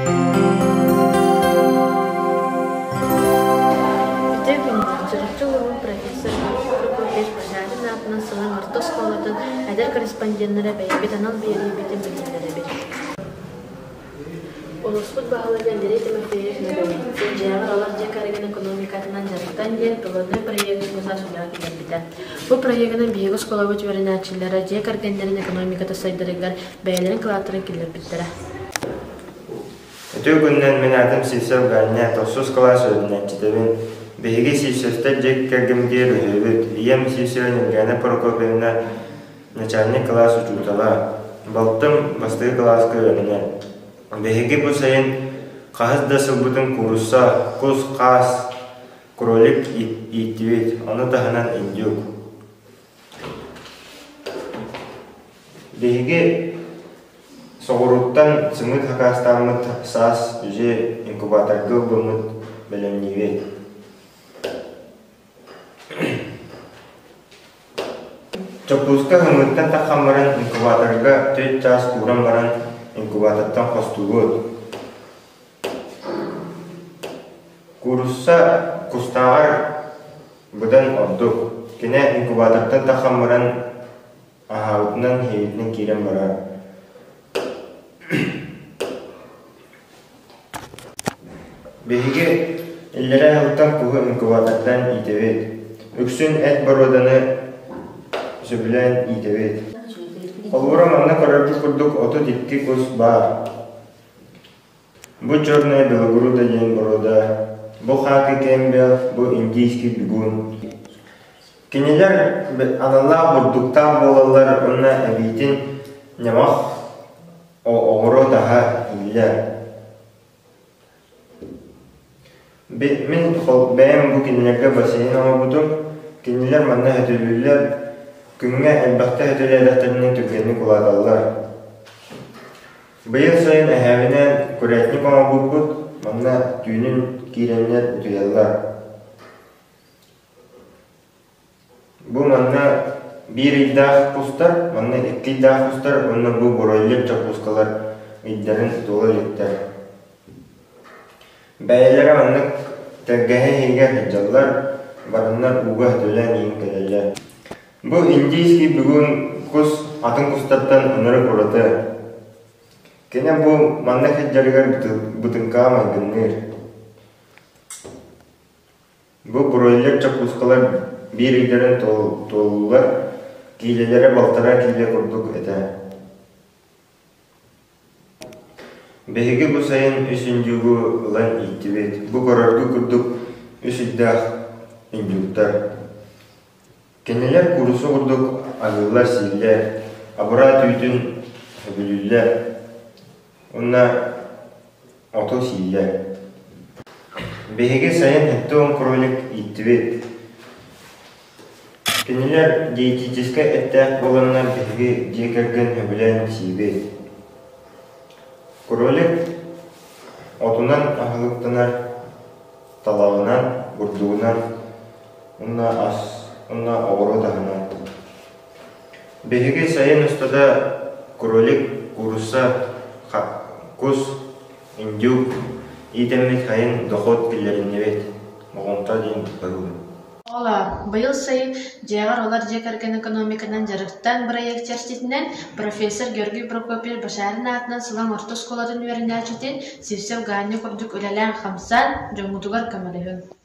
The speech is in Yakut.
Үтүө күнүнэн Чурапчы улууһун профессор Прокопьевич Бажарин аатынан Сылаҥ орто оскуолатын эдэр корреспонденнара бэйэбит анал биэриибитин билиһиннэрэбит. Улууспут баһылыга Андрей Тимофеев Ноговицын дьиэҕэр олох дьиэ кэргэн экономикатынан дьарыктан диэн пилотнай проегын быһа сүлэҕэ киллэрбитэ. Бу проегынан биһиги оскуолабыт үөрэнээччилэрэ дьиэ кэргэннэрин экономиката сайдарыгар бэйэлэрин кылааттарын киллэрбиттэрэ. Үтүө күнүнэн мин аатым Сивцев Ганя, тохсус кылаас үөрэнээччитэбин. Биһиги Сивцевтэр дьиэ кэргэммитигэр үһүөбүт. Ийэм Сивцева Ньургуйаана Прокопьевна начальник кылаас учуутала. Балтым бастакы кылааска үөрэнэр. Биһиги бу сайын хаһыс да сылбытын куурусса, кус-хаас, кролик ииттибит, ону таһынан индюк. Биһиги Соҕурууттан сымыыт хакаастааммыт саас дьиэ инкубаторга ылбыммыт бэлэмниибит. Чоппууска сымыыттан таххан баран инкубаторга түөрт чаас кууран баран инкубатортан хостуубут. Куурусса кустааҕар быдан ордук. Кини инкубатортан таххан баран Аһаабытынан, иһиэбитинэн киирэн барар. Биһиги иллэрээ сылтан куһу инкубатордаан иитэбит. Үксүн эт боруоданы сөбүлээн иитэбит. Холобура манна көрөргүт курдук 32 кус баар. Бу черная белогруда диэн боруода, бу хаакы Кэмпбелл, бу индийский бегун. Кинилэр аналлаах бурдуктаах буолаллар уонна эбиитин ньамах оҕуруот аһа ииллэр. Мин бэйэм бу кинилэргэ бассейн оҥорбутум. Кинилэр манна сөтөлүүллэр, күҥҥэ элбэхтэ сөтөлөөтөхтөрүнэ түргэнник улааталлар. Быйыл сайын эһээбинээн курятник оҥорбуппут, манна түүнүн киирэннэр утуйаллар. Бу манна биир ыйдаах кустар, манна икки ыйдаах кустар уонна бу бройлер чоппуускалар ыйдарын туола иликтэр. Бэйэлэрэ маннык тэлгэһэ иһигэр сылдьаллар, бараннар ууга сөтөлөөн иһин кэлэллэр. Бу индийский бүгүн кус атын кустартан ынырык ураты. Кини бу манна сылдьарыгар бытыҥкаҕа майгынныыр. Бу бройлер чоппуускалар биир ыйдарын туоллулар, киилэлэрэ балтараа киилэ курдук этэ. Биһиги бу сайын үс индюгу ылан ииттибит. Бу көрөргө курдук үс ыйдаах индюктар. Кинилэр куурусса курдук аһыыллар-сииллэр, абыраа түүтүн сөбүлүүллэр уонна оту сииллэр. Биһиги сайын 70 кролик ииттибит. Кинилэр диетическэй эттээх буоланнар биһиги дьиэ кэргэн сөбүлээн сиибит. Кролик отунан аһылыктанар, талаҕынан, бурдугунан уонна ас уонна оҕуруот аһынан. Биһиги сайын устата кролик, куурусса, кус, индюк иитэммит сайын дохуот киллэриннибит. Оҕомто диэн көрүүм. Оҕолоор, быйыл сайын дьиэҕэр олор дьиэ кэргэн экономиканан дьарыктаан бырайыак чэрчитинэн профессор Георгий Прокопьевич Башарин аатынан Сылаҥ орто оскуолатын үөрэнээччитин Сивцев Ганя курдук үлэлээн-хамсаан, дьоҥҥутугар көмөлөһүҥ.